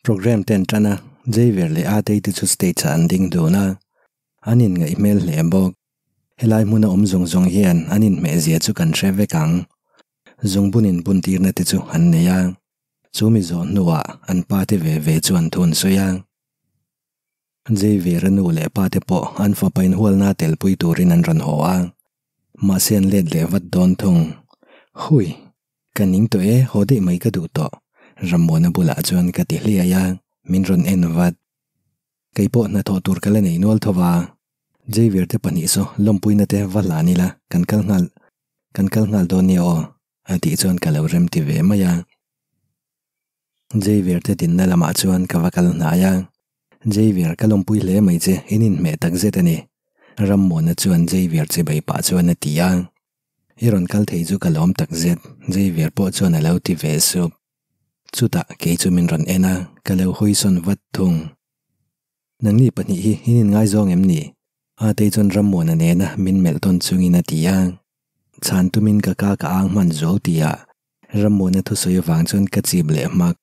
Programme ten tan a, Xavier leh Atei te chu stage ah an ding dun a, an inngaih hmel hle bawk. Helai hmuna awm zawng zawng hian an inhmeh zia chu kan hre vek ang. Zungbun inbun tirna te chu an nei a, chu mi zawh hnuah an pa te ve ve chu an thun sawi a. Xavier-a nu leh pa te pawh an fapa inhualna telpui turin an rawn haw a, mahse an let leh vat dawn thung. Hui! Ka ning tawh e, haw daih mai ka duh tawh. Rammuana bulah chuan ka ti hliai a, min rawn en vat. Kei pawh hnathawh tur ka la nei nual tho va. Xavier te pahnih saw lawmpuina te va hlan ila kan kal nghal kan kal nghal dawn nia aw a tih chuan ka lo rem ti ve mai a. Xavier te dinna lamah chuan ka va kal hnai a, Xavier ka lawmpui hle mai che in inhmeh tak zet a ni Rammuana chuan Xavier chibai pah chuan a ti a. I rawn kal thei chu ka lawm tak zet Xavier pawh chuan a lo ti ve sup. Chutah kei chu min rawn en a, ka lo hawi sawn vat thung. Nangni pahnih hi in inngaizawng em ni? Atei chuan Rammuana nena min melh tawn chungin a ti a. Chhan tumin ka ka ka ang hman zual tih ah Rammuana thusawi avang chuan ka chip leh hmak.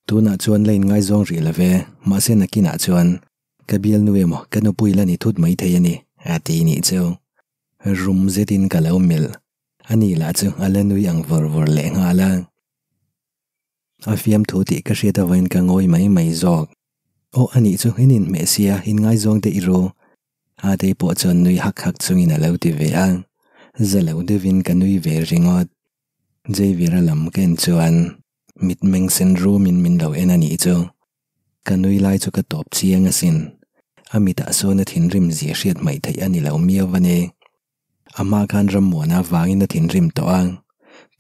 Tunah chuan la inngaizawng rih lo ve, mahse nakinah chuan ka bialnu emaw ka nupui la ni thut mai thei a ni, a ti nih chu. Rum zetin ka lo melh. A ni lah chu a la nui ang vawr vawr leh nghal a. A fiamthu tih ka hriat avangin ka ngawi mai mai zawk. Aw a nih chu in inhmeh sia in ngaizawng te i ru. Atei pawh chuan nui hak hak chungin a lo ti ve a. Za lo deuhin ka nui ve ringawt. Xavier-a lam ka en chuan mitmeng sen rumin min lo en a nih chu. Ka nui lai chu ka tawp chiang asin. A mitah sawn a thinrim zia hriat hmaih theih a ni lo miau a ni. A hma khan Rammuana vangin a thinrim tawh a,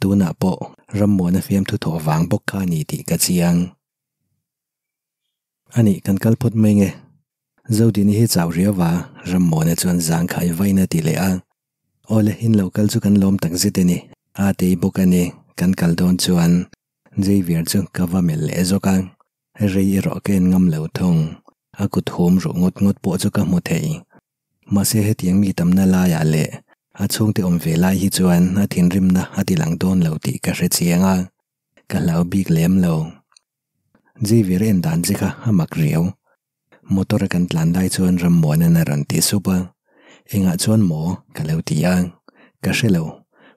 tunah pawh Rammuana fiamthu thawh vang bawk kha a ni tih ka chiang. A nih, kan kal phawt mai nge? Zodini hi chau riau va, Rammuana chuan zangkhai vain a ti leh a. Awle, in lo kal chu kan lawm tak zet a ni, a tei bawk a ni, kan kal dawn chuan Xavier chu ka va melh leh zawk a, rei erawh ka en ngam lo thung, a kut hum ruh ngawt ngawt pawh chu ka hmu thei. Mahse hetiang mi tamna laiah leh a chhungte awm ve lai hi chuan a thinrimna a ti lang dawn lo tih ka hre chiang a, ka hlau bik lem lo. Xavier en dan che kha a mak riau. Motor a kan tlan lai chuan Rammuana'n a rawn ti sup a, engah chuan maw ka lo ti a, ka hre lo.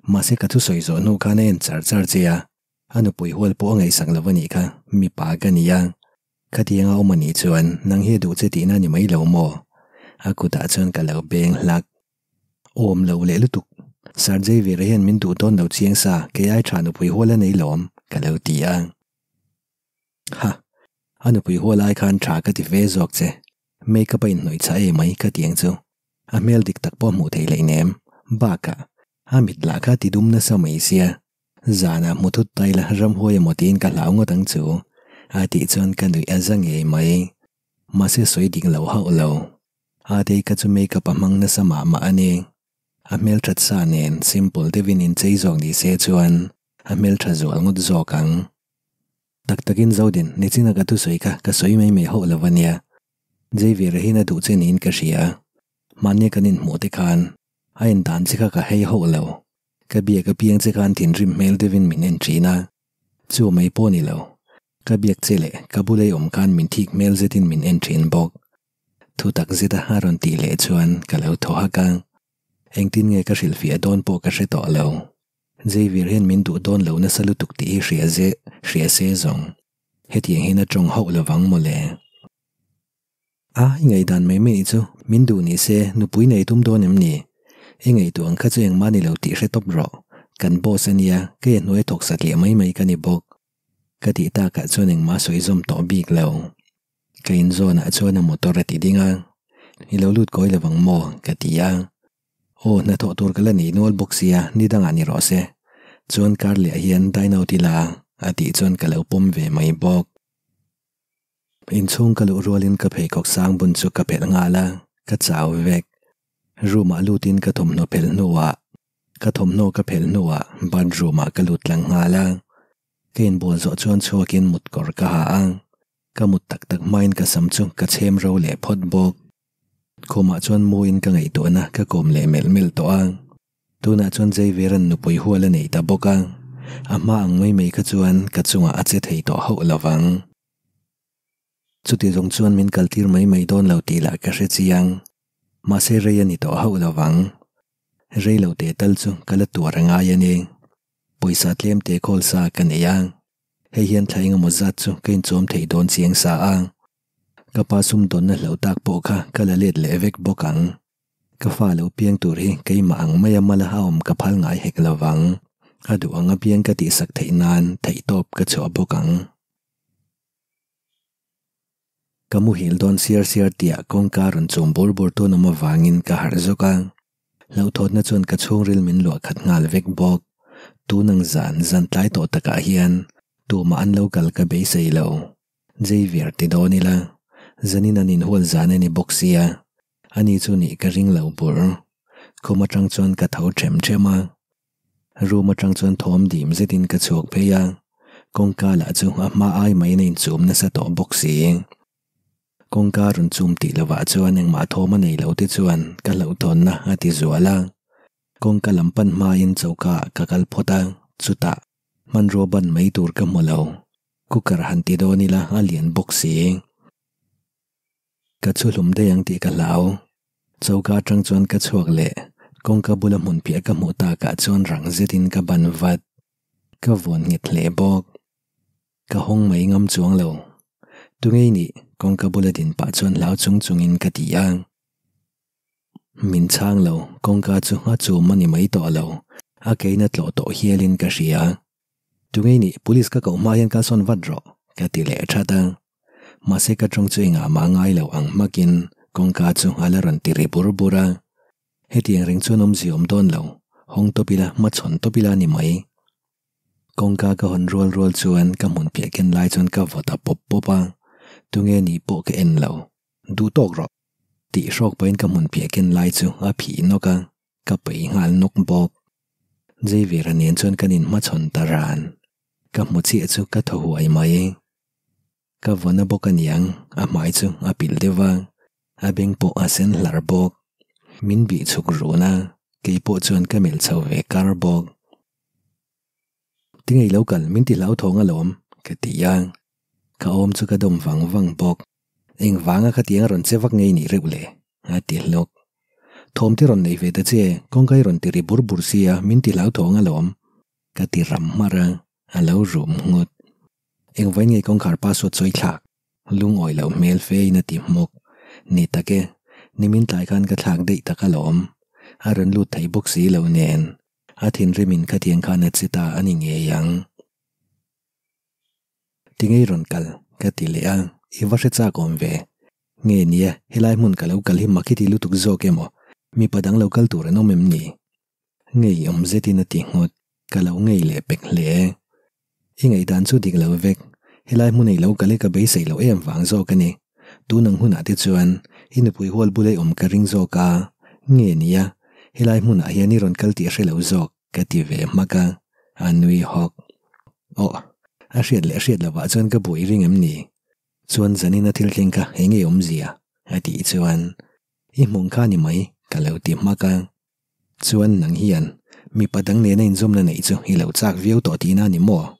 Mahse ka thusawi zawh hnu khan a en char char che a, a nupui hual pawh a ngaihsak lo a nih kha, mipa ka ni a. Khatianga awm a nih chuan nang hi a duh che tihna a ni mai lo maw? A kutah chuan ka lo beng hlak. Awm lo leh lutuk. Sir Xavier-a hian min duh dawn lo chiang sa, kei ai tha nupui hual a nei lawm, ka lo ti a. Ha! A nupui hual ai khan tha ka ti ve zawk che. Make-up a inhnawih chah e mai ka ti ang chu. A hmel dik tak pawh hmuh theih leh nem. Bakah, a mit lah kha ti dum nasa mai sia. Zanah hmu thut ta ila ramhuai emaw tiin ka hlau ngawt ang chu a tih chuan ka nuih a za ngei mai. Mahse sawi dik lo hauh lo. Atei ka chu makeup a hmang nasa mah mah a ni. A hmelthat sa nen simple deuhin inchei zawk ni se chuan a hmeltha zual ngawt zawk ang. Tak takin Zodin, nichina ka thusawi kha ka sawi mai mai hauh lo a nia. Xavier-a hian a duh che niin ka hria. Mahnia kan inhmuh te khan a en dan che kha ka hei hauh lo. Ka biak apiang che khan thinrim hmel deuhin min en thin a, chu mai pawh ni lo. Ka biak che leh ka bula i awm khan min thik hmel zetin min en thin bawk. Thu tak zeta a rawn tih leh chuan ka lo thaw hak a, engtin nge ka hrilhfiah dawn pawh ka hre tawh lo. Xavier hian min duh dawn lo nasa lutuk tih hi hria ze hria se zawng. Hetiang hian a tawng hauh lovang mawle. A, i ngaihdan mai mai chu min duh ni se nupui nei tum dawn em ni? I ngaihtuah ang kha chu engmah ni lo tih hre tawp rawh. Kan boss a nia, kei a hnuai thawk satliah mai mai ka ni bawk. Ka tih takah chuan engmah sawi zawm tawh bik lo. Ka inzawnah chuan a motor a ti ding a, I lo lut kawi lovang maw? ka ti a. Aw, hnathawh tur ka la nei nual bawk sia, ni dangah ni rawh se. Chuan kar leh ah hian dine out ila a tih chuan ka lo pawm ve mai bawk. Inchhung ka luh rualin ka pheikhawk sang bun chu ka phelh nghal a, ka chau vek. Room ah lutin ka thawmhnaw phelh hnuah ka thawmhnaw ka phelh hnuah bathroom ah ka lut tlang nghal a. Ka inbual zawh chuan chhuakin mut kawr ka ha a, ka mut tak tak hmain ka sam chu ka chhem ro leh phawt bawk. Khumah chuan muin ka ngaihtuahna ka kawm leh melh melh tawh a. Tunah chuan Xavier-a'n nupui hual a nei ta bawk a, a hma ang mai mai kha chuan ka chungah a che thei tawh hauh lovang. Chuti zawng chuan min kaltir mai mai dawn lo tih lah ka hre chiang. Mahse rei a ni tawh hauh lo vang. Rei lo teh tal chu ka la tuar a ngai a ni. Pawisa tlem te khawl sa ka nei a. Hei hian thla engemaw zat chu ka inchawm thei dawn chiang sa a. Ka pa sumdawnna hloh tak pawh kha ka la let leh vek bawk ang. Ka fa lo piang tur hi keimah ang maia mala a awm ka phal ngai hek lo vang. A duh ang apiang ka tihsak theih nan theihtawp ka chhuah bawk ang. Ka muhil dawn siar siar tihah kawngka rawn chum bur bur tun awm avangin ka harh zawk a. Hlauhthawtna chuan ka chhungril min luah khat nghal vek bawk. Tun ang zan zan tlai tawh takah hian tumah an lo kal ka beisei lo. Xavier ti dawn ila, zanin an inhual zan a ni bawk sia, ani chu nih ka ring lo bur. Khum atang chuan ka tho ṭhem ṭhem a. Room atang chuan thawm dim zetin ka chhuak phei a, kawngka lah chu a hma ai maiin a inchum nasa tawh bawk si. Kawngka rawn chum tih lovah chuan engmah thawm a nei lo te chuan ka hlauhthawnna a ti zual a. Kawngka lam pan hmain choka ah ka kal phawt a, chutah hmanrua ban mai tur ka hmu lo. Cooker han ti dawn ila a lian bawk si. Ka chu hlum daih ang tih ka hlau. Choka atang chuan ka chhuak leh kawngka bula hmun piah ka hmuh takah chuan rang zetin ka ban vat. Ka vawn nghet hle bawk. Ka hawng mai ngam chuang lo. Tungei nih kawngka bula din pah chuan hlau chung chungin ka ti a. Min chhang lo, kawngka chu a chum a ni mai tawh lo. A keina tlawh tawh hialin ka hria. Tungei nih police ka koh hma hian kalsawn vat rawh, ka ti leh that a. Mahse ka tawng chu engah mah ngai lo ang hmakin kawngka chu a la rawn ti ri bur bur a. Hetiang reng chuan awmzia awm dawn lo, hawng tawp ila, hmachhawn tawp ila a ni mai. Kawngka ka hawn rual rual chuan ka hmun piah ken lai chuan ka vaw ta pawp pawp a, tunge nih pawh ka en lo. Duh tawk rawh! Tih hrawk pahin ka hmun piah ken lai chu a phih nawk a. Ka peih nghal nawk bawk. Xavier-a nen chuan kan inhmachhawn ta ran. Ka hmu chiah chu ka thaw huai mai. Ka vawn a bawk a niang, a hmai chu a pilh deuh a, a beng pawh a sen hlar bawk. Min bih chhuk run a, kei pawh chuan ka melh chho ve kar bawk. Tinge i lo kal, min ti hlauthawng alawm, ka ti a. Ka awm chu ka dawm vang vang bawk. Engvanga khatiang a rawn che vak ngei nih reuh le? A ti hlawk. Thawm te rawn nei ve ta che, kawngka i rawn ti ri bur bur sia, min ti hlauthawng alawm. Ka ti ram hmar a, a lo rum nghut. Engvain nge kawngkhar password sawi thlak? Lungawi loh hmel fe in a ti hmawk. Ni tak e, nimin tlai khan ka thlak daih tak alawm. A rawn lut thei bawk si lo nen, a thinrimin khatiang khan a che ta a ni ngei ang. Tingei rawn kal, ka ti leh a, i va hre chak awm ve. Nge nia, helai hmun ka lo kal hi mak i ti lutuk zawk emaw, mipa dang lo kal tur an awm em ni? Ngei awm zetin a ti nghut, ka lo ngei leh pek hle. I ngaihdan chu dik lo vek, helai hmun ei lo kal hi ka beisei loh em vang zawk a ni. Tun ang hunah te chuan i nupui hual bula i awm ka ring zawk a, nge nia, helai hmunah hian i rawn kal tih a hre lo zawk. Ka ti ve hmak a, a nui hawk. Aw, a hriat leh hriat lovah chuan ka buai ring em ni? Chuan zanin a thil thleng kha eng nge awmzia? A tih chuan, I hmung kha ni mai, ka lo ti hmak a. Chuan nang hian mipa dang nena inzawmna neih chu i lo chak viau tawh tihna a ni maw?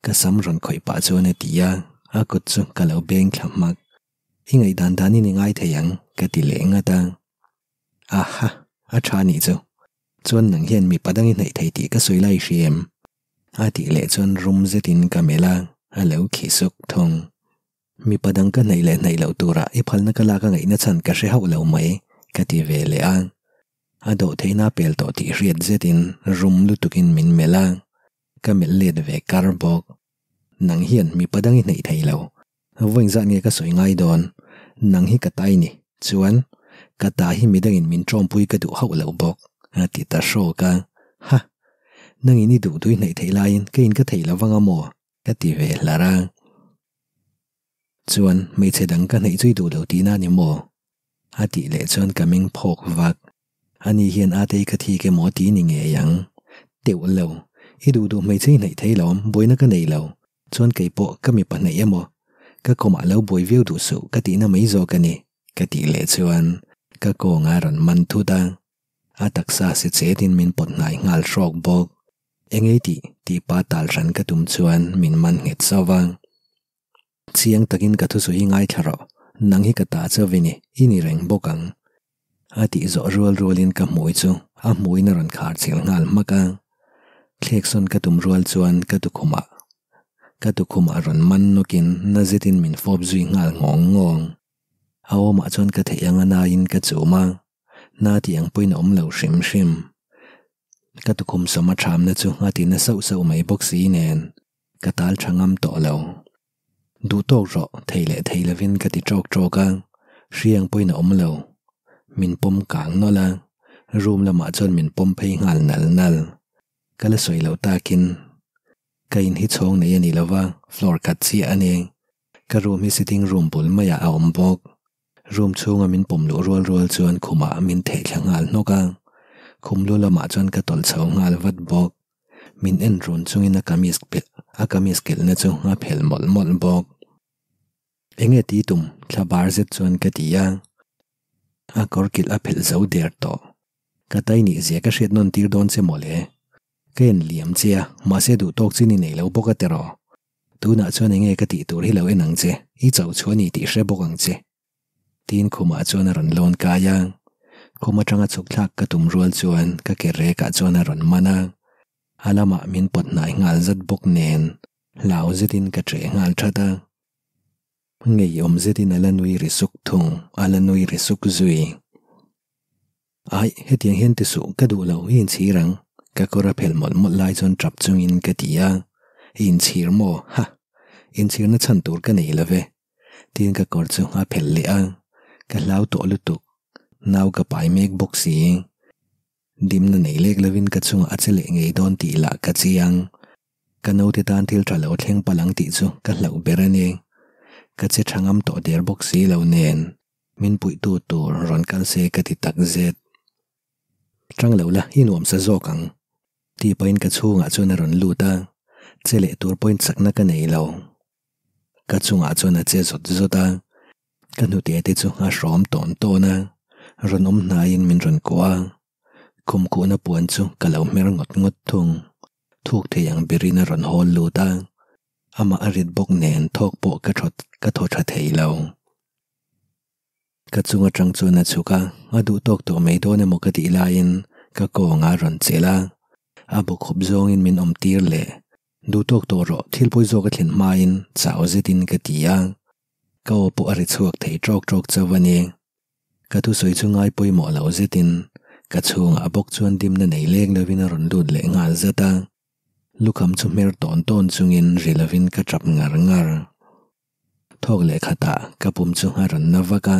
Ka sam rawn khawih pah chuan a ti a, a kut chu ka lo beng thla hmak. I ngaihdan danin i ngai thei ang, ka ti leh ngat a. Aha, a tha nih chu. Chuan nang hian mipa dang i hnaih thei tih ka sawi lai i hria em? A tih leh chuan rum zetin ka melh a, a lo khi suk thung. Mipa dang ka hnaih leh hnaih loh turah i phalna ka lak a ngaihna chhan ka hre hauh lo mai, ka ti ve leh a. A dawh theihna a pel tawh tih hriat zetin rum lutukin min melh a. Ka melh let ve kar bawk. Nang hian mipa dang i hnaih thei lo. Vawiin zat nge ka sawi ngai dawn? Nang hi ka ta i ni. Chuan, ka ta hi midangin min tawmpui ka duh hauh lo bawk, a ti ta hrawk a. Ha! Nangin i duh tui hnaih theih laiin ka in ka thei lo vang a maw? Ka ti ve hlar a. Chuan, hmeichhe dang ka hnaih chu i duh lo tihna a ni maw? A tih leh chuan ka meng phawk vak. Ani hian a tei ka thik emaw ti ni ngei ang. Teuh lo. I duh duh hmeichhe i hnaih thei lo, buaina ka nei lo. Chuan kei pawh ka mipa hnaih emaw? Ka kawmah lo buai viau duh suh ka tihna mai zawk a ni, ka tih leh chuan ka kawng a rawn man thut a. A taksa si chetin min pawt hnai nghal hrawk bawk. Engei tih? tih pa tal hran ka tum chuan min man nghet sauh va. Chiang takin ka thusawi hi ngaithla rawh, nang hi ka ta chauh i ni, i ni reng bawk ang. A tih zawh rual rualin ka hmui chu a hmuiin a rawn khar chhel nghal hmak a. Thlek sawn ka tum rual chuan ka tukhumah ka tukhumah rawn man nawkin na zetin min fawp zui nghal nghawng nghawng. A awmah chuan ka theih anga naiin ka chum a, na tih ang pawhin a awm lo hrim hrim. Ka tukhum sawm a thamna chu a ti na sauh sauh mai bawk si nen ka tal tha ngam tawh lo. Duh tawk rawh thei leh thei lovin ka ti tawk tawk a, hriang pawhin a awm lo. Min pawm kang nawlh a, room lamah chuan min pawm phei nghal nal nal. Ka la sawi loh takin ka in hi chhawng nei a ni lova, floor khat chiah a ni. Ka room hi sitting room bul maiah a awm bawk. Room chhunga min pawm luh rual rual chuan khumah min theh thla nghal hnawk a, khum lu lamah chuan ka tawlh chho nghal vat bawk. Min en run chungin a kamis pelh a kamis kilhna chu a phelh mawlh mawlh bawk. Enge ti tum thla bar zet chuan ka ti a, a kawr kilh a phelh zo der tawh. Ka tai nih zia ka hriat nawn tir dawn che mawle. Ka en liam che a, mahse duh tawk chin i nei lo bawk a tiraw. Tunah chuan enge ka tih tur hi lo en ang che, i chauh chhuah a ni tih hre bawk ang che. Tiin khumah chuan a rawn lawn kai a, khum atanga chhuk thlak ka tum rual chuan ka ke rekah chuan a rawn man a, a lamah min pawt hnai nghal zat bawk nen hlau zetin ka ṭeh nghal ṭhat a. Ngeiawm zetin a la nui ri suk thung, a la nui ri suk zui. Aih, hetiang hian ti suh, ka duh lo, i inchhir ang. Ka kawr a phelh mawlh mawlh lai chuan tap chungin ka ti a, I inchhir maw? Ha! Inchhirna chhan tur ka nei lo ve. Tiin ka kawr chu a phelh leh a, ka hlau tawh lutuk. Nau ka pai mek bawk si. Dimna nei lek lovin ka chungah a che leh ngei dawn tih lah ka chiang. Ka naute tan thil tha lo thleng palh ang tih chu ka hlauh ber a ni. Ka che tha ngam tawh der bawk si lo nen. Min puihtu tur rawn kal se ka ti tak zet. Tang lo la, i nuam sa zawk ang. Tih pahin ka chhungah chuan a rawn lut a, che leh tur pawhin chakna ka nei lo. Ka chungah chuan a che zawt zawt a, ka hnute te chu a hrawm tawn tawn a, rawn awm hnaiin min rawn kuah a, khum khuhna puan chu ka lo hmer ngawt ngawt thung. Thuk thei ang berin a rawn hawl lut a, amah a rit bawk nen thawk pawh ka thawt ka thaw tha thei lo. Ka chung atang chuan a chhuk a, a duh tawk tawh mai dawn emaw ka tih laiin ka kawngah a rawn chelh a, a bu khup zawngin min awm tir leh. Duh tawk tawh rawh, thil pawi zawk a thlen hmain chau zetin ka ti a, ka aw pawh a ri chhuak thei tawk tawk chauh a ni. Ka thusawi chu ngai pawimawh lo zetin ka chhungah bawk chuan dimna nei lek lovin a rawn lut leh nghal zat a, lukham chu hmer tawn tawn chungin ri lovin ka tap ngar ngar. Thawk leh khatah ka pum chu a rawn na vak a,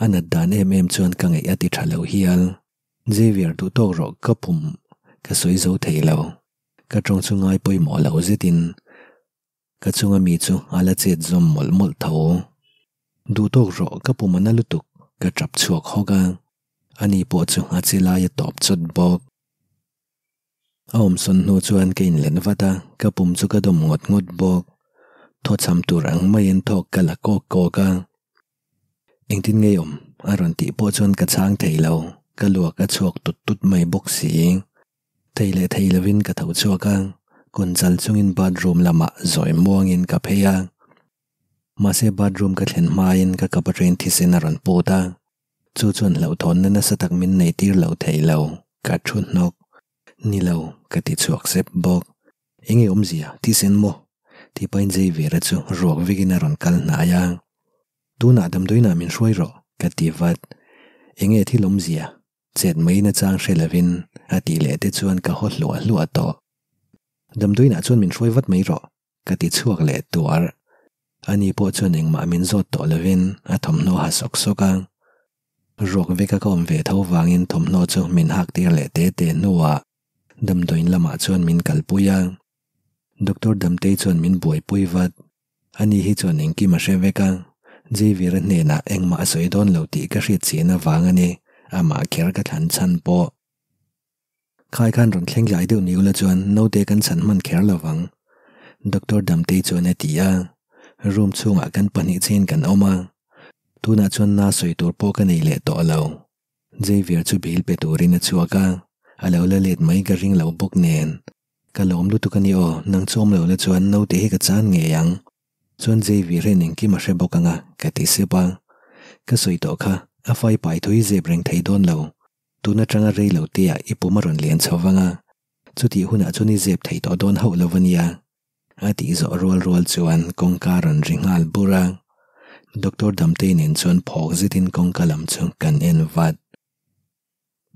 a nat dan em em chuan ka ngaih a ti tha lo hial. Xavier duh tawk rawh ka pum ka sawi zo thei lo, ka tawng chu ngai pawimawh lo zetin ka chunga mi chu a la chet zawm mawlh mawlh tho. Duh tawk rawh ka pum a na lutuk ka tap chhuak hawk a, ani pawh chu a che lai a tawp chawt bawk. A awmsawn hnu chuan ka inlen vat a, ka pum chu ka dawm ngawt ngawt bawk. Thawchham tur ang maiin thawk ka la kawk kawk a. Engtin ngei awm? a rawn tih pawh chuan ka chhang thei lo, ka luak a chhuak tut tut mai bawk si. Thei leh thei lovin ka tho chhuak a, kun chal chungin bathroom lamah zawi muangin ka phei a. Mahse bathroom ka thlen hmain ka kap atangin thisen a rawn put a, Chu chuan hlauhthawnna nasa tak min nei tir lo thei lo, ka thu hnawk. Ni lo, ka ti chhuak sep bawk. Enge awmzia, thisen maw? Tih pahin Xavier-a chu ruak vekin a rawn kal hnai a. Tunah damdawiinah min hruai rawh, ka ti vat. Enge thil awmzia? Chet mai nachang hre lovin a tih leh te chuan ka haw hluah hluah tawh. Damdawiinah chuan min hruai vat mai rawh, Ka ti chhuak leh tuar. Ani pawh chuan engmah min zawt tawh lovin a thawmhnaw ha sawk sawk a. Ruak veka ka awm ve tho vangin thawmhnaw chu min hak tir leh te te hnuah damdawiin lamah chuan min kalpui a. Doctor Damtei chuan min buaipui vat. Ani hi chuan engkim a hre vek a, Xavier-a hnenah engmah a sawi dawn lo tih ka hriat chian avang a ni, amah kher ka thlan chhan pawh. Khai khan rawn thleng lai deuh ni ula chuan naute kan chhan hman kher lo vang, Doctor Damtei chuan a ti a. Room chhungah kan pahnih chiin kan awm a, tunah chuan na sawi tur pawh ka nei leh tawh lo. Xavier chu bill pe turin a chhuak a, a lo la let mai ka ring lo bawk nen. Ka lawm lutuk a ni aw, nang chu awm lo la chuan naute hi ka chan ngei ang. Chuan Xavier hian engkim a hre bawk anga ka ti sep a. Ka sawi tawh kha, a fai pai thu hi zep reng thei dawn lo. Tun atanga rei lo te ah i pum a rawn lian chho vang a, chutih hunah chuan i zep thei tawh dawn hauh lo a nia. A tih zawh rual rual chuan kawngka a rawn ri nghal bur a. Doctor Damtei nen chuan phawk zetin kawngka lam chu kan en vat.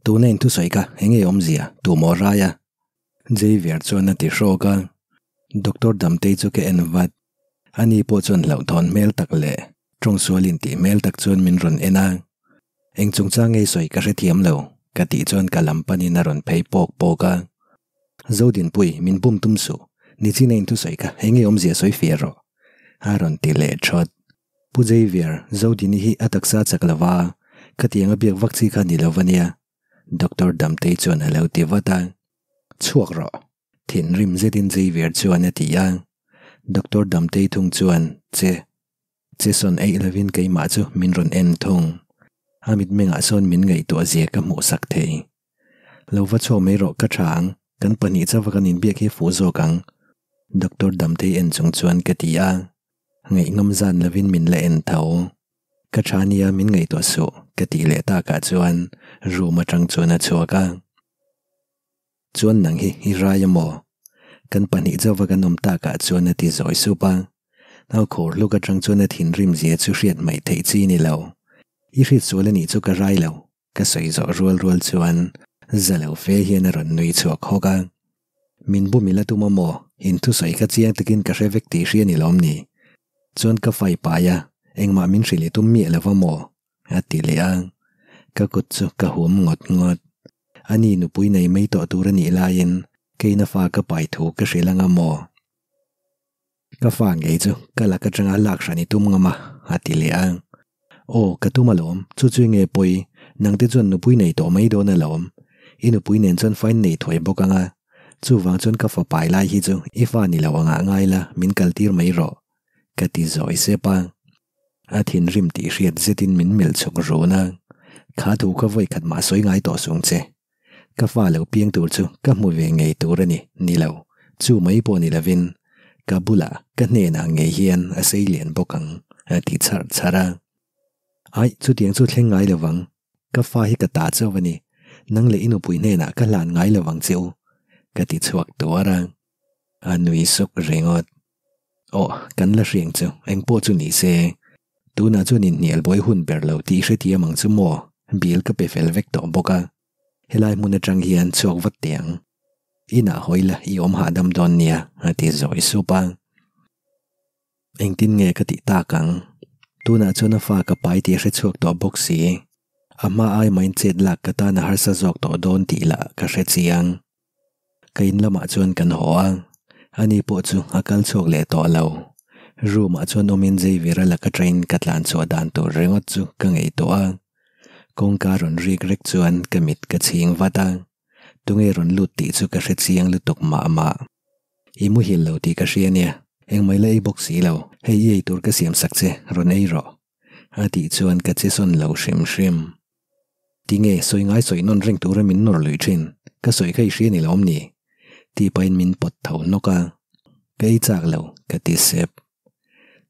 Tuna in thusawi kha eng nge awmzia tu maw rai a? Xavier chuan a ti hrawk a. Doctor Damtei chu ka en vat. Ani pawh chuan hlauhthawn hmel tak leh tawngsual intih hmel tak chuan min rawn en a. Eng chungchang nge sawi ka hrethiam lo ka tih chuan ka lam panin a rawn phei pawk pawk a. Zodinpui, min bum tum suh. Nichina in thusawi kha eng nge awmzia sawi fiah rawh a rawn ti leh thawt. Pu Xavier, Zodini hi a taksa chak lo va, khatiang a biak vak chi kha ni lo va nia, Doctor Damtei chuan a lo ti vat a. Chhuak rawh, thinrim zetin Xavier chuan a ti a. Doctor Damtei thung chuan, Che, che sawn eih lovin keimah chu min rawn en thung. A mitmengah sawn min ngaihtuah zia ka hmuhsak thei. Lo va chhuak mai rawh ka tha ang, kan pahnih chauha kan inbiak hi fuh zawk ang, Doctor Damtei en chung chuan ka ti a. Ngaihnawm zan lovin min la en tho. Ka tha nia min ngaihtuah suh ka tih leh takah chuan room atang chuan a chhuak a. Chuan nang hi i rai a maw? Kan pahnih chauha kan awm takah chuan a ti zawi sup a. Nau khur hluk atang chuan a thinrim zia chu hriat hmaih theih chi ni lo. I hriat sual a nih chu ka rai lo. Ka sawi zawh rual rual chuan za lo fe hian a rawn nui chhuak hawk a. Min bum ila tum a maw? In thusawi kha chiang takin ka hre vek tih hria ni lawm ni? Chuan ka fai pai a, engmah min hrilh i tum miah lo va maw? A ti leh a. Ka kut chu ka hum ngawt ngawt. Ani nupui nei mai tawh tur a nih laiin keina fa ka pai thu ka hrilh anga maw? Ka fa ngei chu ka lak atanga lak hran i tum ngam a, a ti leh a. Aw, ka tum alawm, chu chu nge pawi, nangte chuan nupui nei tawh mai dawn alawm. I nupui nen chuan fa in nei thuai bawk ang a, chuvang chuan ka fa pai lai hi chu i fa ni lo angah ngai la, min kaltir mai rawh, ka ti zawi sep a. A thinrim tih hriat zetin min melh chhuk run a, Kha thu kha vawi khat mah sawi ngai tawh sung che. Ka fa lo piang tur chu ka hmu ve ngei tur a ni, ni lo, chu mai pawh ni lovin ka bulah ka hnenah ngei hian a sei lian bawk ang, a ti chharh chharh a. Aih, chutiang chu thleng ngai lovang, ka fa hi ka ta chauh a ni, nang leh i nupui hnenah ka hlan ngai lovang che u, ka ti chhuak tuar a. A nui suk ringawt. Aw, kan la hriang chu, engpawh chu ni se, Tunah chuan inhnial buai hun ber lo tih hrethiam ang chu maw? Bill ka pe fel vek tawh bawk a, helai hmun atang hian chhuak vat teh ang. Inah hawi la i awm hahdam dawn nia a ti zawi sup a. Engtin nge ka tih tak ang? Tunah chuan a fa ka pai tih a hre chhuak tawh bawk si. A hma ai main chet lak ka tan a harsa zawk tawh dawn tih lah ka hre chiang. Ka in lamah chuan kan haw a, ani pawh chu a kal chhuak leh tawh lo. Room ah chuan awmin Xavier a laka train ka tlan chhuah dan tur ringawt chu ka ngaihtuah a. Kawngka rawn rik rek chuan ka mit ka chhing vat a, tunge rawn lut tih chu ka hre chiang lutuk mah mah. I muhil lo tih ka hria nia, engmah ila ei bawk si lo, hei i eitur ka siam sak che, rawn ei rawh. A tih chuan ka che sawn lo hrim hrim. Tinge sawi ngai sawi nawn reng tura min nawr lui thin, ka sawi kha i hria ni lawm ni? Tih pahin min pawt tho nawk a, ka ei chak lo ka ti sep.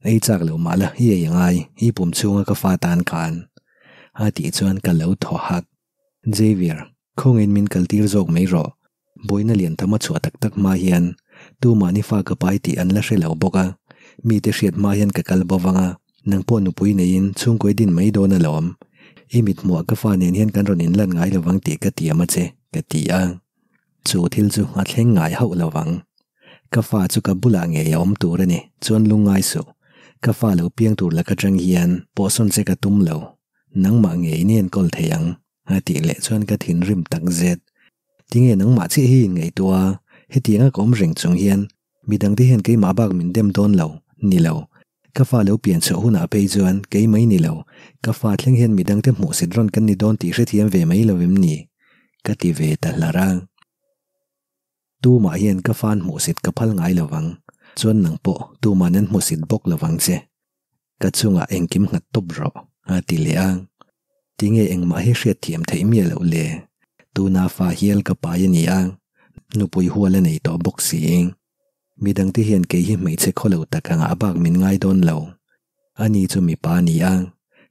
Ei chak lo mah la i ei angai, i pum chhunga ka fa tan khan. A tih chuan ka lo thaw hak. Xavier, khawngaiin min kaltir zawk mai rawh. Buaina lian tam a chhuah tak tak hma hian tumah ni fa ka pai tih an la hre lo bawk a, mite hriat hma hian ka kal bo vang a, nang pawh nupui neiin chhungkawi din mai dawn alawm. I mithmuah ka fa nen hian kan rawn inlan ngai lovang tih ka tiam a che, ka ti a. Chu thil chu a thleng ngai hauh lovang. Ka fa chu ka bulah ngei a awm tur a ni, chuan lungngai suh. Ka fa lo piang tur laka tang hian pawhsawn che ka tum lo. Nangmah ngei ni enkawl thei ang. A tih leh chuan ka thinrim tak zet. Tinge nangmah chiah hi inngaihtuah a, hetianga ka awm reng chung hian midangte hian keimah bak min dem dawn lo, ni lo. Ka fa lo pian chhuah hunah phei chuan kei mai ni lo, ka fa thleng hian midangte hmuhsit rawn kan ni dawn tih hrethiam ve mai lo em ni? Ka ti ve ta hlar a. Tumah hian ka fan hmuhsit ka phal ngai lo vang, chuan nang pawh tuman an hmusit bawk lo vang che. Ka chungah engkim nghat tawp rawh, a ti leh a. Tinge engmah hi hriatthiam theih miah loh le? Tuna fa hial ka pai a ni a, nupui hual a nei tawh bawk si. Midangte hian kei hi hmeichhe khawlo tak angah bak min ngai dawn lo. Ani chu mipa a ni a,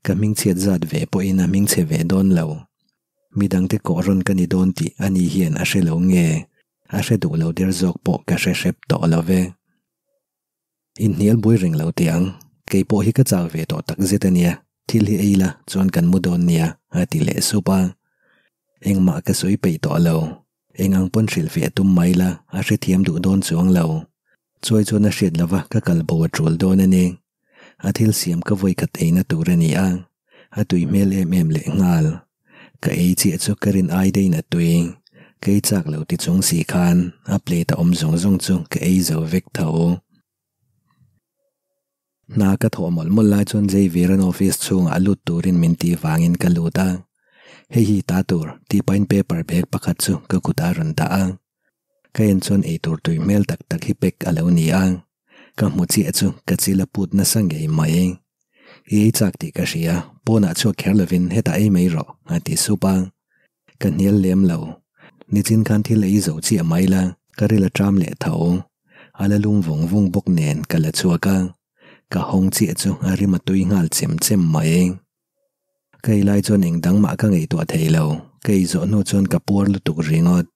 ka hmingchhiat zat ve pawhin a hmingchhe ve dawn lo. Midangte kawh rawn ka ni dawn tih ani hian a hre lo nge, a hre duh lo der zawk pawh ka hre hrep tawh lo ve. Inhnial buai reng lo teh ang, kei pawh hi ka chau ve tawh tak zet a nia, thil hi ei la chuan kan mu dawn nia a ti leh sup a. Engmah ka sawi peih tawh lo, eng ang pawn hrilhfiah tum mai la a hrethiam duh dawn chuang lo. Chuai chuan a hriat lova ka kal bo a tul dawn a ni. A thil siam ka vawi khat eina tur a ni a, a tui hmel em em leh nghal. Ka ei chiah chu ka rin ai deiin a tui. Ka ei chak lo ti chung si khan a plate a awm zawng zawng chu ka ei zo vek tho. Hna ka thawh mawlh mawlh lai chuan Xavier-a'n office chhungah lut turin min tih vangin ka lut a. Hei hi ta tur tih pahin paper bag pakhat chu ka kutah a rawn dah a. Ka en chuan eitur tui hmel tak tak hi pack a lo ni a. Ka hmu chiah chu ka chil a put nasa ngei mai. I ei chak tih ka hria, pawnah chhuak kher lovin hetah ei mai rawh, a ti sup a. Ka hnial lem lo. Nichin khan thil ei zo chiah mai la, ka ril a ṭam leh tho. A la lum vung vung bawk nen ka la chhuak a. Ka hawng chiah chu a rim a tui nghal chem chem mai. Ka ei lai chuan eng dang mah ka ngaihtuah thei lo, ka ei zawh hnu chuan ka puar lutuk ringawt.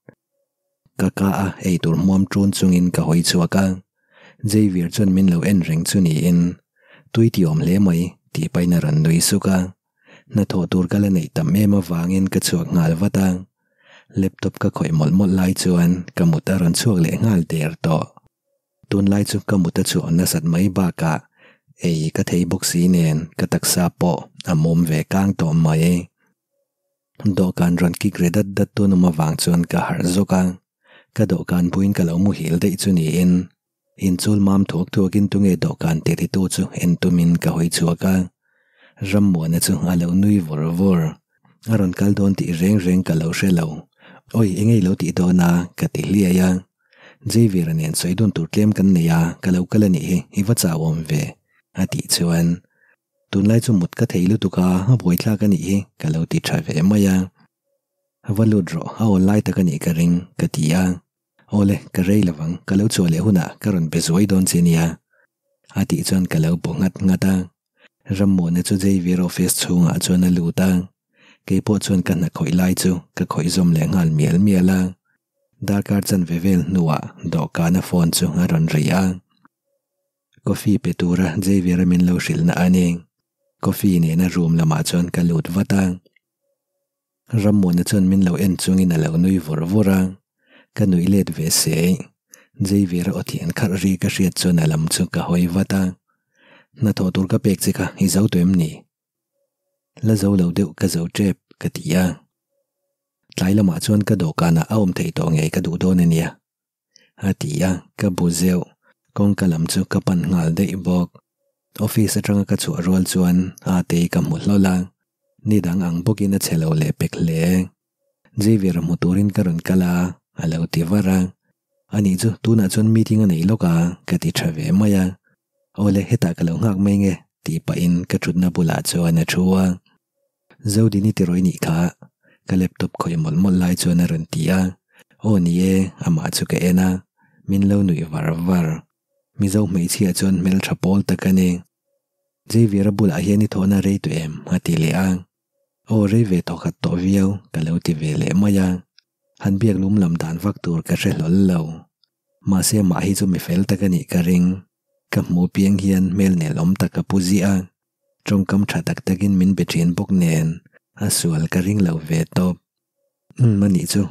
Ka ka a ei tur hmuam ṭun chungin ka hawi chhuak a, Xavier chuan min lo en reng chu niin, Tui ti awm hle mai, tih pahin a rawn nui suk a. Hnathawh tur ka la neih tam em avangin ka chhuak nghal vat a. Laptop ka khawih mawlh mawlh lai chuan ka mut a rawn chhuak leh nghal der tawh. Tunlai chu ka mut a chhuah nasat mai bakah ei ka thei bawk si nen ka taksa pawh a mum ve kang tawh mai. Dawhkan rawn kik ri dat dat tun awm avang chuan ka harh zawk a, ka dawhkan buin ka lo muhil daih chu niin inchul mam thuak thuakin tunge dawhkan ti ritu chu en tumin ka hawi chhuak a. Rammuana chu a lo nui vur vur. A rawn kal dawn tih reng reng ka lo hre lo. Awi engei lo tih dawn a ka ti hliai a. Xavier-a nen sawi dun tur tlem kan nei a, ka lo kal a nih hi, i va chau awm ve, a tih chuan, Tunlai chu mut ka thei lutuk a, a buaithlak a nih hi, ka lo ti tha ve mai a. Va lut rawh, a awl lai tak a nih ka ring, ka ti a. Awle, ka rei lo vang, ka lo chhuah leh hunah ka rawn be zuai dawn che nia, a tih chuan ka lo bu nghat nghat a. Rammuana chu Xavier office chhungah chuan a lut a, keipawh chuan ka hna khawih lai chu ka khawih zawm leh nghal mial mial a. Darkar chanve vel hnuah dawhkana phone chu a rawn ri a. Coffee pe tura Xavier-a min lo hrilhna a ni. Coffee nena room lamah chuan ka lut vat a. Rammuana chuan min lo en chungin a lo nui vur vur a. Ka nuih let ve se. Xavier-a aw thian kharh ri ka hriat chuan a lam chu ka hawi vat a. Hnathawh tur ka pek che kha i zo tawh em ni? La zo lo deuh ka zo tep ka ti a. Tlai lamah chuan ka dawhkanah a awm thei tawh ngei ka duh dawn a nia. A ti a, ka bu zeuh. Kawngka lam chu ka pan nghal daih bawk. Office atanga ka chhuah rual chuan Atei ka hmu hlawl a, ni dang ang bawkin a che lo leh pek hle. Xavier hmu turin ka rawn kal a, a lo ti var a. Ani chu tunah chuan meeting a nei lawk a, ka ti tha ve mai a. Awle hetah ka lo nghak mai nge tih pahin ka thutna bulah chuan a thu a. Zodini tirawi nih kha ka laptop khawih mawlh mawlh lai chuan a rawn ti a, aw ni e, amah chu ka en a, min lo nuih var var. Mizo hmeichhia chuan hmeltha pawl tak a ni. Xavier-a bulah hian i thawhna rei tawh em? a ti leh a. Aw rei ve thawkhat tawh viau ka lo ti ve leh mai a, han biak lum lam dan vak tur ka hre hlawl lo. Mahse amah hi chu mi fel tak a nih ka ring. Ka hmu piang hian hmel nel awm tak a pu ziah a. Tawngkam tha tak takin min be thin bawk nen a sual ka ring lo ve tawp. Umm a nih chu,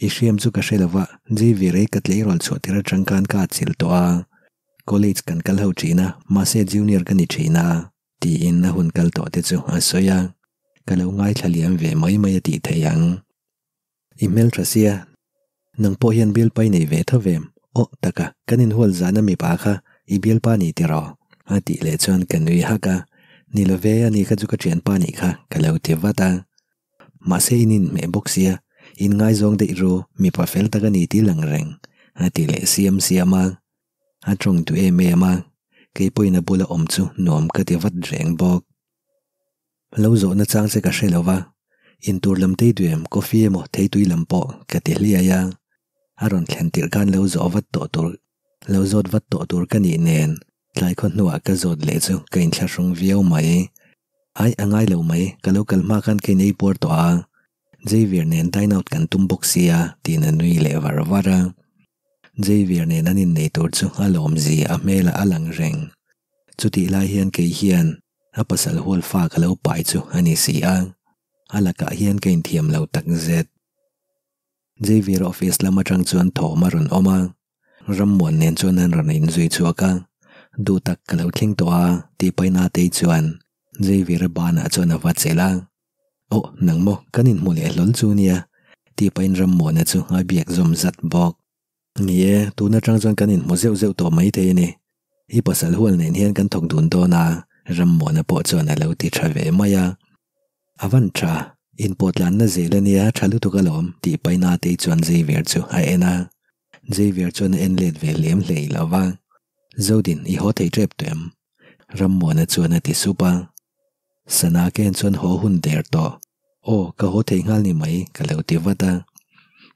i hriam chu ka hre lo va, Xavier ei ka tleirawl chhuah tir atang khan ka atchilh tawh a, college kan kal ho thin a, mahse junior ka ni thin a, tiin a hun kal tawh te chu a sawi a, ka lo ngaithla liam ve mai mai a tih theih ang. I hmeltha sia, nang pawh hian bialpa i nei ve tho vem? Aw taka, kan inhual zan a mipa kha i bialpa ni tiraw? A tih leh chuan ka nui hak a, Ni lo ve, ani kha chu ka thianpa nih kha ka lo ti vat a. Mahse in inhmeh bawk sia, in ngaizawng daih ru, mipa fel tak a ni tih lang reng, a ti leh siam siam a. A tawng duh em em a, kei pawhin a bula awm chu nuam ka ti vat reng bawk. Lo zawhna chang che ka hre lo va, intur lam tei duh em, coffee emaw theitui lam pawh ka ti hliai a, a rawn thlen tirh khan lo zawh vat tawh tur Lo zawt vat tawh tur ka nih nen tlai khaw hnuah ka zawt leh chu ka inthlahrung viau mai. Aih a ngai lo mai, ka lo kal hma khan ka inei puar tawh a, Xavier nen dine out kan tum bawk sia tiin a nui leh var var a. Xavier nen an innei tur chu a lawmzia a hmelah a lang reng. Chutih lai hian kei hian a pasal hual fa ka lo pai chu a ni si a, a lakah hian ka inthiam lo tak zet. Xavier office lam atang chuan thawm a rawn awm a, Rammuan nen chuan an rawn inzui chhuak a, Duh tak ka lo thleng tawh a tih pahin Atei chuan Xavier-a banah chuan a va chelh a, Aw nang maw kan inhmu leh hlawl chu nia tih pahin Rammuana chu a biak zawm zat bawk. Ni e, tun atang chuan kan inhmu zeuh zeuh tawh maithei a ni. I pasal hual nen hian kan thawk dun dawn a, Rammuana pawh chuan a lo ti tha ve mai a. A van tha, inpawhtlanna zel a nia tha lutuk alawm tih pahin Atei chuan Xavier chu a en a. Xavier chuan a en let ve lem hlei lo va. Zodin, i haw thei tep tawh em? Rammuana chuan a ti sup a. Sana ka en chuan haw hun der tawh. Aw, ka haw thei nghal ni mai, ka lo ti vat a.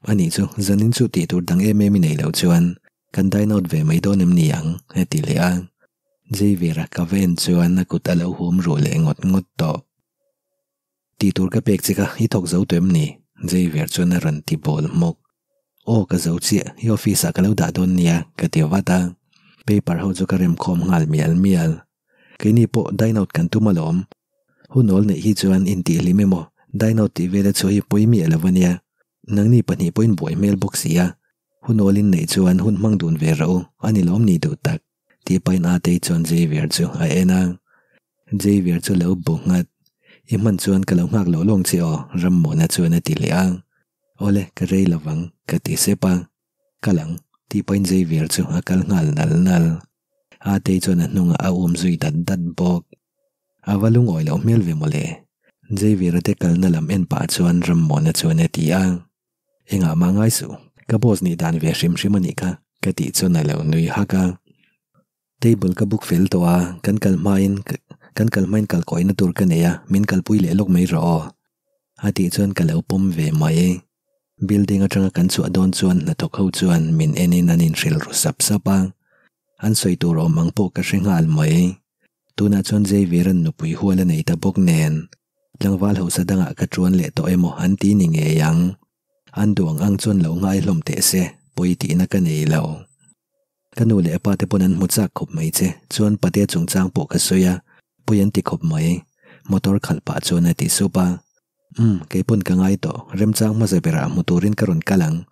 Anih chu, zanin chu tih tur dang em em i nei loh chuan Kan dine out ve mai dawn em ni ang? a ti leh a. Xavier-a ka va en chuan a kut a lo hum ruh leh ngawt ngawt tawh. Tih tur ka pek che kha i thawk zo tawh em ni? Xavier chuan a rawn ti bawl hmawk. Aw ka zo chiah, i office ah ka lo dah dawn nia ka ti vat a. Paper ho chu ka rem khawm nghal mial mial. Keini pawh dine out kan tum alawm. Hunawl neih hi chuan intihhlim emaw dine out tih vel a chhuah hi pawi miah lo ania. Nangni pahnih pawhin buai hmel bawk si a. Hunawl in neih chuan hun hmang dun ve rawh u, a ni lawm ni duh tak? Tih pahin Atei chuan Xavier chu a en a. Xavier chu lo bu nghat. I hman chuan ka lo nghak loh lawng che aw, Rammawna chuan a ti leh a. Awle, ka rei lovang, ka ti sep a. Kal ang, tih pahin Xavier chu a kal nghal nal nal. Atei chuan a hnungah a um zui dat dat bawk. A va lungawi loh hmel ve mawle. Xavier-a te kalna lam en pah chuan Rammawna chuan a ti a. Engah mah ngai suh, ka boss nih dan ve hrim hrim a nih kha, ka tih chuan a lo nui hak a. Table ka book fel tawh a, kan kal hmain kan kal hmain kal kawihna tur ka nei a, min kalpui leh lawk mai rawh aw. A tih chuan ka lo pawm ve mai. Building atanga kan chhuah dawn chuan hnathawk ho chuan min enin an inhrilh ru sap sap a, an sawi tur awm ang pawh ka hre nghal mai. Tunah chuan Xavier-a'n nupui hual a nei ta bawk nen, tlangval hausa dangah ka tuan leh tawh emaw an ti ni ngei ang. An duh ang ang chuan lo ngai hlawm teh se, pawi tihna ka nei lo. Ka nu leh a pa te pawn an hmu chak khawp mai che, chuan patea chungchang pawh ka sawi a, pawi an ti khawp mai, motor khalh pah chuan a ti sup a. Umm, kei pawn ka ngai tawh, remchang hmasa berah hmu turin ka rawn kal ang.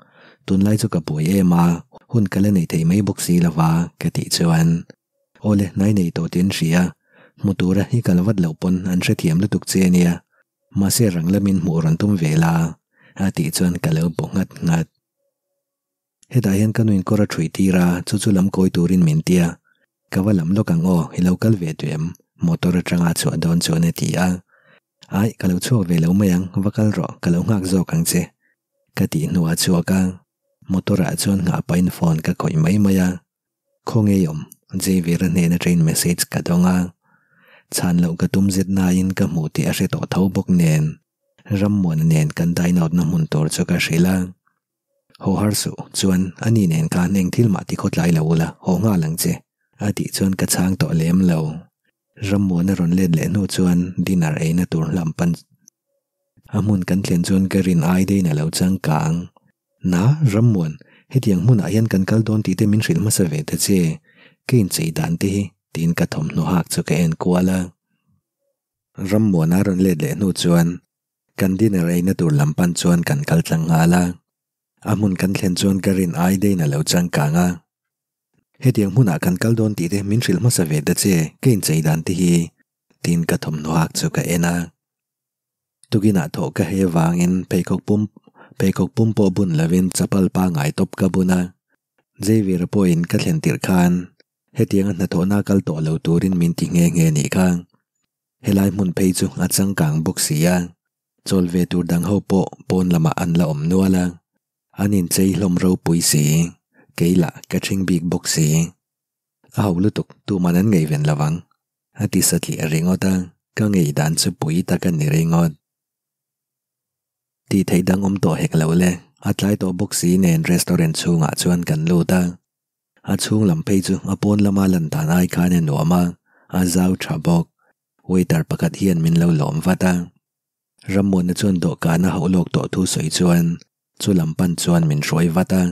Tunlai chu ka buai em a, hun ka la nei thei mai bawk si lova, ka tih chuan. Awle, hnai nei tawh tih an hria. Hmu tura i kal vat loh pawn an hrethiam lutuk che ania. Mahse rang lamin hmuh rawn tum ve la, a tih chuan ka lo bu nghat nghat. Hetah hian ka nuin kawr a ṭhuih tir a, chu chu lam kawi turin min ti a. Ka va lam lawk ang aw, i lo kal ve duh em? Motor atanga chhuah dawn chuan a ti a. Aih, ka lo chhuak ve lo mai ang, va kal rawh, ka lo nghak zawk ang che. Ka tih hnuah a chhuak a, motor ah chuan nghah pahin phone ka khawih mai mai a. Khawnge awm? Xavier-a hnen atangin message ka dawng a. Chhan loh ka tum zet nain ka hmuh tih a hre tawh tho bawk nen, Rammuana nen kan dine out na hmun tur chu ka hrilh a. Haw har suh, chuan ani nen khan eng thil mah ti khawtlai lo ula, haw nghal ang che, a tih chuan ka chhang tawh lem lo. Rammuana rawn let leh hnu chuan dinner eina tur hlam pan A hmun kan thlen chuan ka rin ai deiin a lo changkang. Na, Rammuan, hetiang hmunah hian kan kal dawn tih te min hrilh hmasa ve ta che, ka inchei dan te hi, tiin ka thawmhnaw hak chu ka en kual a. Rammuana rawn let leh hnu chuan kan dinner eina tur lam pan chuan kan kal tlang nghal a. A hmun kan thlen chuan ka rin ai deiin a lo changkang a. Hetiang hmunah kan kal dawn tih te min hrilh hmasa ve ta che, ka inchei dan te hi, tiin ka thawmhnaw hak chu ka en a. Tukinah thawh ka hei avangin pheikhawk pum pheikhawk pum pawh bun lovin chapal pangngai tawp ka bun a. Xavier-a pawhin ka thlen tirh khan hetianga hnathawhna kal tawh lo turin min ti nghe nghe nih kha. Helai hmun phei chu a changkang bawk si a, chawl ve tur dang ho pawh pawn lamah an la awm nual a. An inchei hlawm ropui si, kei lah ka ṭhing bik bawk si. A ho lutuk, tuman an ngaihven lo ang. A ti satliah ringawt a, ka ngei dan chu pui tak a ni ringawt. Tih theih dang awm tawh hek lo le, a tlai tawh bawk si nen restaurant chhungah chuan kan lut a. A chhung lam phei chu a pawn lama lan dan ai khan a nuam a, a zau tha bawk. Waiter pakhat hian min lo lawm vat a. Rammuana chuan dawhkan a hauh lawk tawh thu sawi chuan chu lam pan chuan min hruai vat a.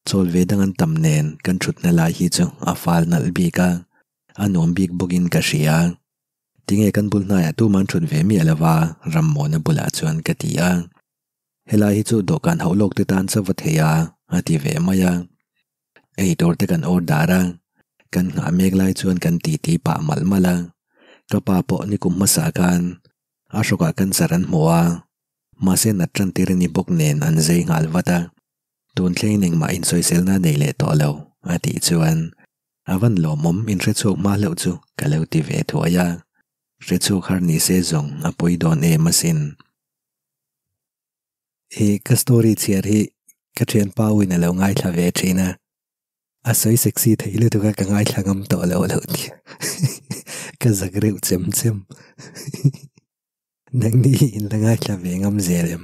Chawl ve dang an tam nen kan thutna lai hi chu a fal nalh bik a, a nuam bik bawkin ka hria. Tinge kan bul hnaiah tuman thut ve miah lova Rammuana bulah chuan ka ti a. Helai hi chu dawhkan hauh lawk te tan chauh va thei a, a ti ve mai a. Ei tur te kan order a, kan nghah mek lai chuan kan titi pah malh malh a. Ka pa pawh nikum hmasa khan a hrawkah cancer an hmu a, mahse nat tan tir a ni bawk nen an zei nghal vat a. Tun thlengin engmah insawiselna a nei leh tawh lo, a tih chuan a van lawmawm inhrechhuak hma hlauh chu ka lo ti ve thuai a. Hrechhuak har ni se zawng a pawi dawn em asin. He ka story chhiar hi ka thianpa uin a lo ngaithla ve thin a, a sawi sexy theih lutuk a ka ngaithla ngam tawh lo lo tia ka zak reuh chem chem. Nangni hi in la ngaithla ve ngam zel em?